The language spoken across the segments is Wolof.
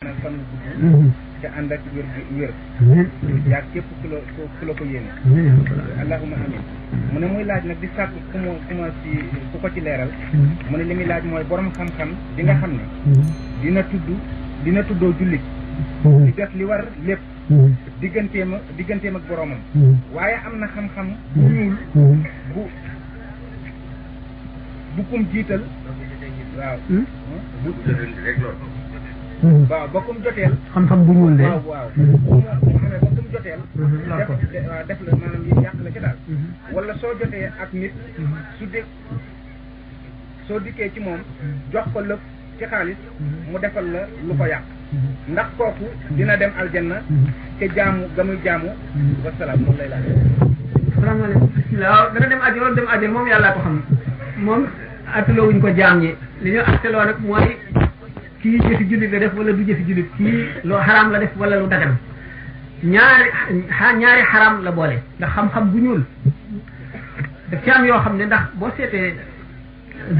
fan wu gudd te ànd ak wér yaa képp ku la ko yéene allahumma amin mu ne muy laaj nag di sàkk ku ko ci leeral mu ne li muy laaj mooy borom xam-xam di nga xam ne dina tuddoo jullit di def li war lépp digganteem ak boromam waaye am na xam-xam bu ñuul bu kum jiital waaw waaw ba kum joteel xam-xam bu ñuul de waaw mu xamee ba kum joteel def la maanaam yi yàq la ca daal wala soo jotee ak nit soo dikkee ci moom jox ko lëf ci xaalis mu defal la lu ko yàq ndax kooku dina dem aljanna te jaamu ga muy jaamu wasalaam loolu lay laaj. salaamaaleykum bisimilah waaw dana dem àjjana dem àjjana moom yàllaa ko xam moom atteloo wuñ ko jaam ñi li ñu atteloo nag mooy kii jëfi jullit la def wala du jëfi jullit kii loo xaraam la def wala lu dagan ñaari xaraam la boole ndax xam-xam bu ñuul daf ci am yoo xam ne ndax boo seetee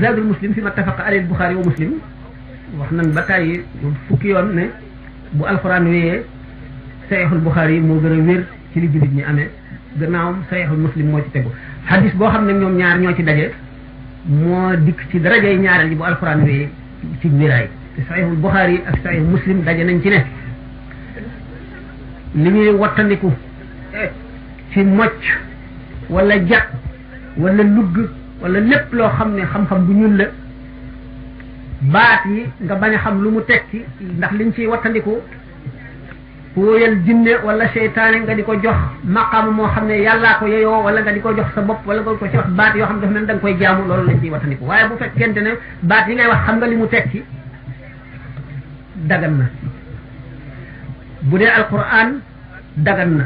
zadul muslim fi ma tafaqa alil buxaari wa muslim wax nan ba tàyyi fukki yoon ne bu alxuraan wéyee saxiixul buxaari yi moo gën a wér ci li jullit ñi amee gannaawam saxiixul muslim moo ci tegu hadis boo xam ne ñoom ñaar ñoo ci daje moo dikk ci darajay ñaareel ji bu alxuraan wéyee ci wéraay te saxiixul buxaari yi ak saxiixul muslim daje nañ ci ne li ñuy wattandiku ci mocc wala jat wala lugg wala lépp loo xam ne xam-xam bu ñuul la baat yi nga bañ a xam lu mu tekki ndax liñ ciy wattandiku wóoyal jinne wala seytaane nga di ko jox maqaama moo xam ne yàllaa ko yeyoo wala nga di ko jox sa bopp wala nga ko ci wax baat yoo xam ne dafa mel da nga koy jaamu loolu lañ ciy wattandiku waaye bu fekkente ne baat yi ngay wax xam nga li mu tekki dagan na bu dee alquran dagan na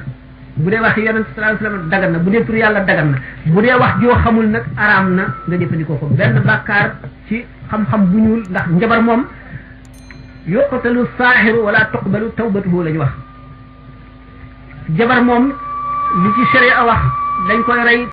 bu dee wax yonent sallallahu alayhi wasallam dagan na bu dee tur yàlla dagan na bu dee wax joo xamul nag araam na nga jëfandikoo ko benn bàkkaar ci xam-xam bu ñuul ndax njabar moom yuqtalu saaxiru wala tuqbalu tawbatuhu la ñu wax jabar moom li ci sharia wax dañ koy rey